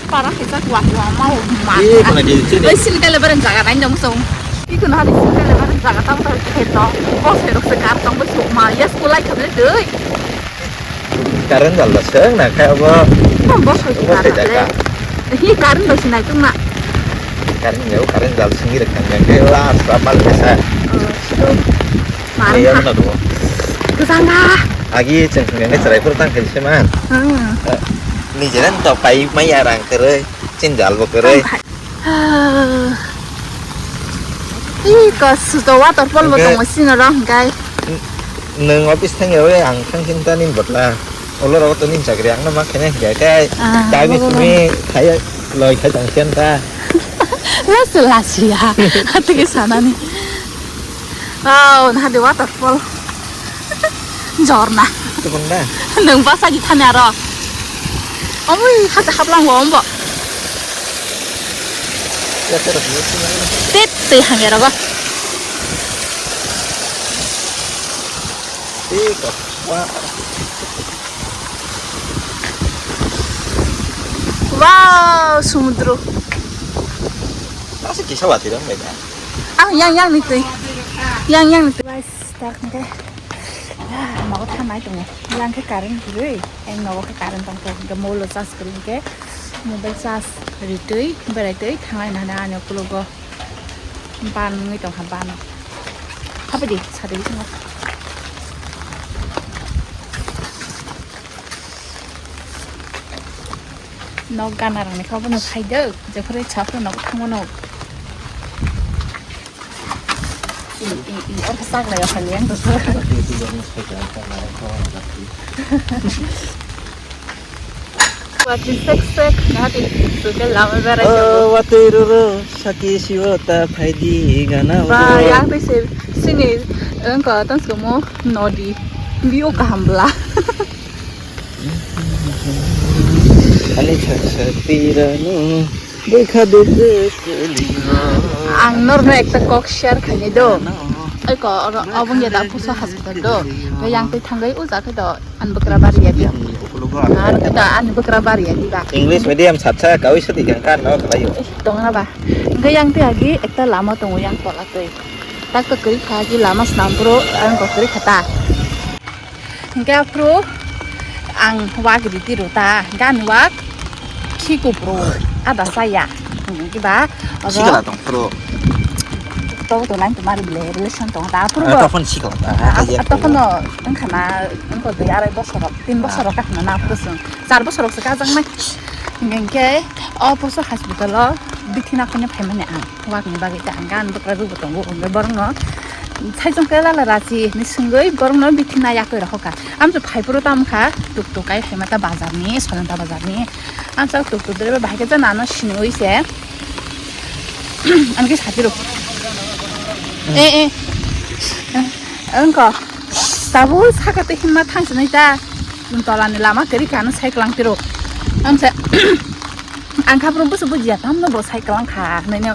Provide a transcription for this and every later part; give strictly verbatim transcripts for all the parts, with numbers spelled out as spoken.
Para kisa kuwa kuwa ma o ma. Ih, kono di sini. Oi, sini kale bareng jaga nai dong song. Ih, kono hari sini kale bareng jaga tang tang khe to. Bosai rok se kar tong bosai ma. Yes, kulai khabe dei. Current jal da seng na khe abo. Bosai obo kar thai le. Hi current do sinai tung na. Current jal, current jal singi rek thang khe la sa mal kesa. Oh, situ. Ni yang na do. Kesana. Agi cheng sing nge cherai pur tang khe se man. Hmm. Ni jeren to pai mai arang kere. Chin jal bo kwrwi. Ih, kos suto waterfall bo tongo sini oro hwnkhe. Nwng office thang yawi ang thang khin ta nini botla. Olo rogo to nini chakri ang no ma khaina hwnkhe khe. Ah, dagi sumi khaya loi khai tong khen ta. Lasi lasi ya. Atike sanani. Oh, nah di waterfall. Jorna. Tubun da. Nwng basa di thani aro. Omoi hasa haplang wa ombo. Tet tei hamya rogo. Tei ko. Wa. Wow, sumudro. Nasi kisa wati dong beda. Ah, yang yang ni tui. Yang yang ni tui. Guys, tak ni teh. Ah, mau thanai tongo. Yang khe current kwrwi, yang nogo khe current tongkha, hwnkhe mobile charge kwrwi hwnkhe mobile charge ritwi beraitwi thanglai nahani ani ukologo ban wngwi tongkha ban. Habai di, sadi bisingo. Nok gana rangni khe obono phaidok, jephuru icha phuru nogo thangmano. I, i, i, oro sak lai o, hali ang to. Watwi sek sek, nahati, suke lama berai. Oh, watwi roro, saki siwo ta phaidi gana. Ba, yang twi se, sini, engko, tong sumo, nodi, view kaham bla. Ani thak sak tirano. Bwkha duduk kwlwio. Ang norno ekta kok share khainai do. Oi ko, oro, obo wngya da Puso hospital do. Yang twi thangwi o jaga do, ani bwkra bari ya di. Ar kita ani bwkra bari ya di ba. English medium satsa kawi sadi kang kan no khlaio. Tongna ba. Hwnkhe yang twi agi ekta lama tongo yang tola twi. Tak tak kwrwi kha agi lama snam phuru ang kok kwrwi kha ta. Hingke aphuru ang wak riti rota, gan wak khi kupru ada saya. Hingke ba, sikla tong phuru. To to nang tumari bile relation tong ta aphuru. Tokon sikla ta. Tokon no wngkha na, wngkha dui arai bosorok, tin bosorok kahna na aphuru sung. Char bosorok se kajang nai. Hingke o poso hospital o bithi na phone phaimani ang. Wakni bagwi ta ang gan bwkra rwbo tongo, hwnwi borokno saichung kela la rachi hinwi swngwi borokno bithi na yakwi rohorkha. Amchwk phaiphuru tamo kha, tuk tuk kai phaima ta bazarni, Solenta bazarni. Amchwk tuk tuk dre bahai khe jana ano siniwi se. Amkhe saphiro. Eh, eh. Wngkha. Tabuk saka twi himma thangsinai ta. Tolani lama kwrwi kha ano cycle ang tiro. Amsa. Ang kha phuru busu bujiya, tamno bo cycle wng kha, nini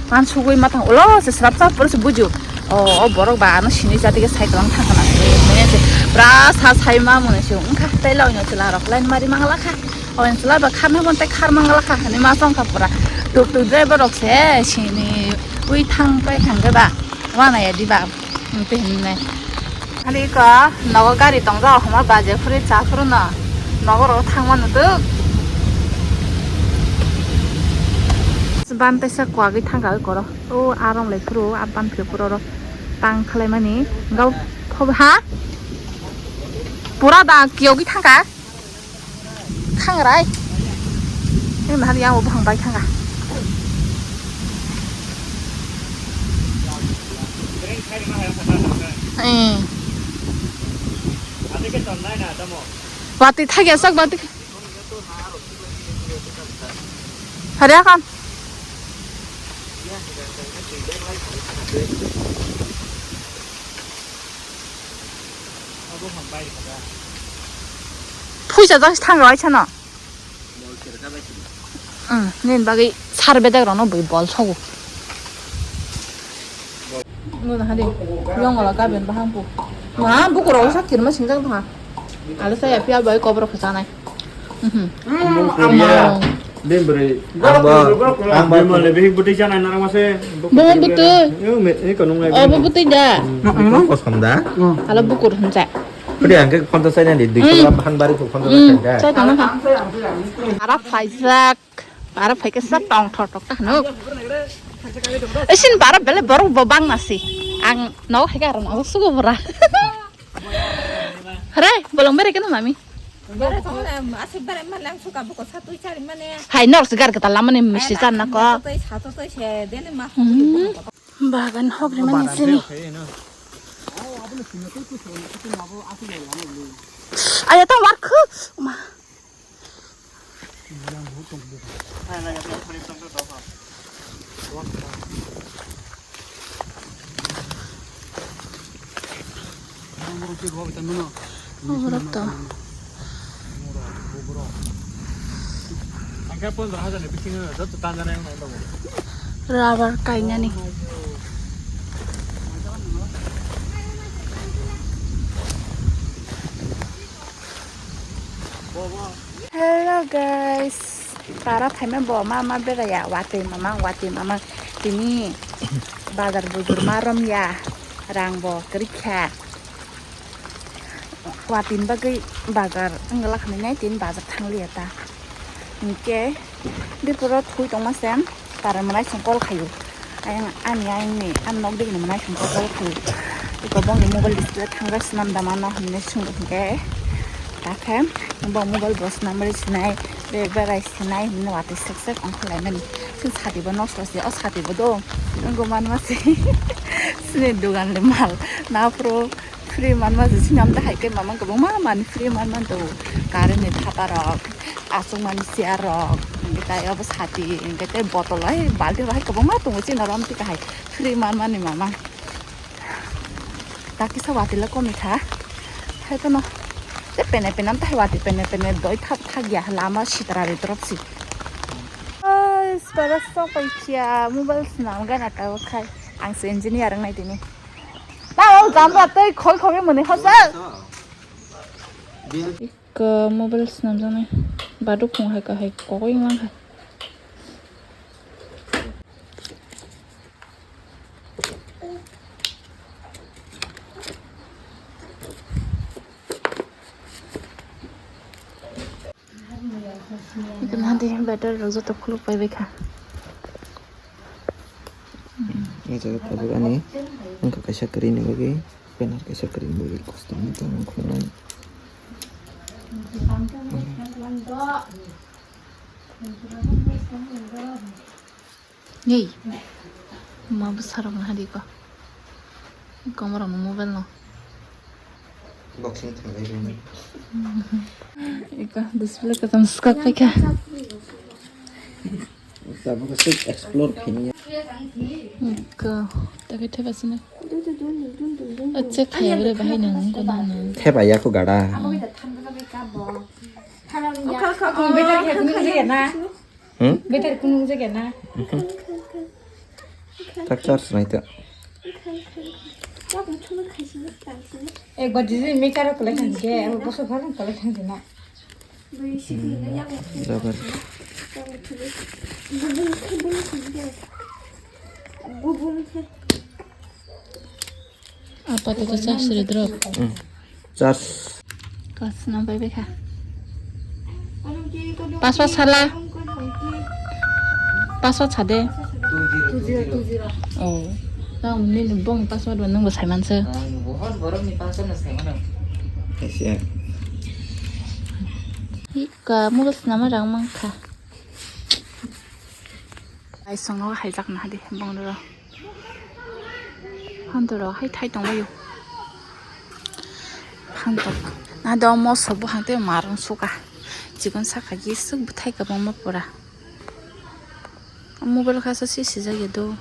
mansugwi mathang ulo se srap srap phuru se bujio. O, o borok ba ano sini jati khe cycle wng thang khana, nini se bwra sa sai ma mone se wng kha, tei lo ino chwla rok line mari mangla kha, o chwla ba kharna bon tei khar mangla kha, hani ma chong kha pura. Tuk tuk driver rok se sini ui thang pai thang khe ba, wana ya di ba. Tei hinwi nai. Ani ko nogo gari tongjak, homa baje phuri cha phuru no nogo ro thangma nutug. Ban teisa kwagwi thangka koro. O arom lai phuru, a ban phuru phuru ro tang khlai mani. Gau phob ha? Pura da kiyogwi thangka. Thangrai. Ni mahal yang bo bang bai thanga. Eh. Wati thagi asak wati. Hari akan. Puisa jang thang roi chano. Nini bagwi sar bedek rokno bwi bol sogo. Nuna hadi, yongolo gaben bahang bu. Ma buku rok sak kirma singjak tha. Alu saya pia bai kobro khasanai. Mhm. Bini bwrwi. Ang bo, ang bo. Bini bwrwi bihik bwtwi janai narang mase. Bo bwtwi. Yo, me, eko nung lai. Oh, bo bwtwi da. Hmm, eko kosom da. Hala bukur hwnsa. Bwtwi ang khe phansa sai nani, dui kg bahan bari kho phansa sai da. Sai tong kha. Ara phaijak. Bara phaikhe sa tong thor tok ta hwno. Esin bara bele borok bo bang nasi. Ang no hai ka aro no sugo bora. Hare, bolong bere keno mami. Bara tong na asik bara ma lang suka buko sa tui chari mane. Hai nor sigar kata lamani misti chan na ko. Sa tui sa tui se dele ma. Hmm. Bagan hok ri mani sini. Aya ta warkhu. Ma. Borok to. Rubber kainani. Hello guys, para phaima bo ma ma beraya watwi mamang watwi mamang tini bazar bujur ma romya rang bo kwrwikha watwi bagwi bazar wngla khwnwi nai tini bazar thangliya ta hinkhe bipuro thwi tongma sem para mwnaisong call khaio. Ayang ani ayang ni ang nok digi ni mwnaisong call khai. Iko bong ni mobile display thangjak swnam da mano hinwi swngwi hinkhe. Takhe bong mobile bo swnam ri sinai, be berai sinai hinwi watwi sek sek ongkha lai mani. Sini sati bo nosto se, o sati bo do. Nang go manma se. Sini dugan le mal. Na pro Free manma je sinam da hai khe mamang kwbangma mani free manman tongo. Current ni thapa rok, achukmani chair rok, hinkhe tai obo sati, hinkhe tei bottle hai balti rok hai kwbangma tongo chini oro amtwi kahai free manmani mamang. Ta kisa watwi le komi kha. Hai phano tei pene pene amtwi hai watwi pene pene doi thap thak ya lama sitra ri drop si. Oi, sipara sok pai khiya mobile swnam gana ta khai. Ang se engineer wng nai tini. Tao jamba tei khoi khogwi mwnwi hosa. Iko mobile swnamjaknai. Baduk phung hai kahai kogwi wngkha. Iko naha di battery rok joto khuluk pai bai kha. O jaga tabuk ani wngkha kaisa kwrwini bagwi, banner kaisa kwrwini bagwi custom ni tongmani khuluknai. Ei, ma bwsarok naha di ko. Komorokno mobile no. Boxing thwnglai rwni. Ika display kwcham swkak paikha. Tabuk se explore khaini. Ika takai theba sini. Acha khaya bere bahai nang ko nang. Theba ya ko gada. Hmm? Better kunung jaga na. Tak charge nai ta. Ekbar jiji meter kolai thang ke, abo boso bharang kolai thang jina. Jabar. Apatot charge siri drop. Hmm. Charge. Class nang bai bai kha. Password sala. Password sade. Two zero two zero. Oh. Tang nini bong password bo nungbo saimanse. Ang bohor borok ni password no saimano. Asia. Ika mobile swnama rang mangkha. Ai songno haijak na hadi bong ro. Handoro hai thai tonglaio. Handok. Na do moso bo hangte marung suka. Chikon saka gisuk bwthai kwbangma pura. Mobile kasa si sijak ya do.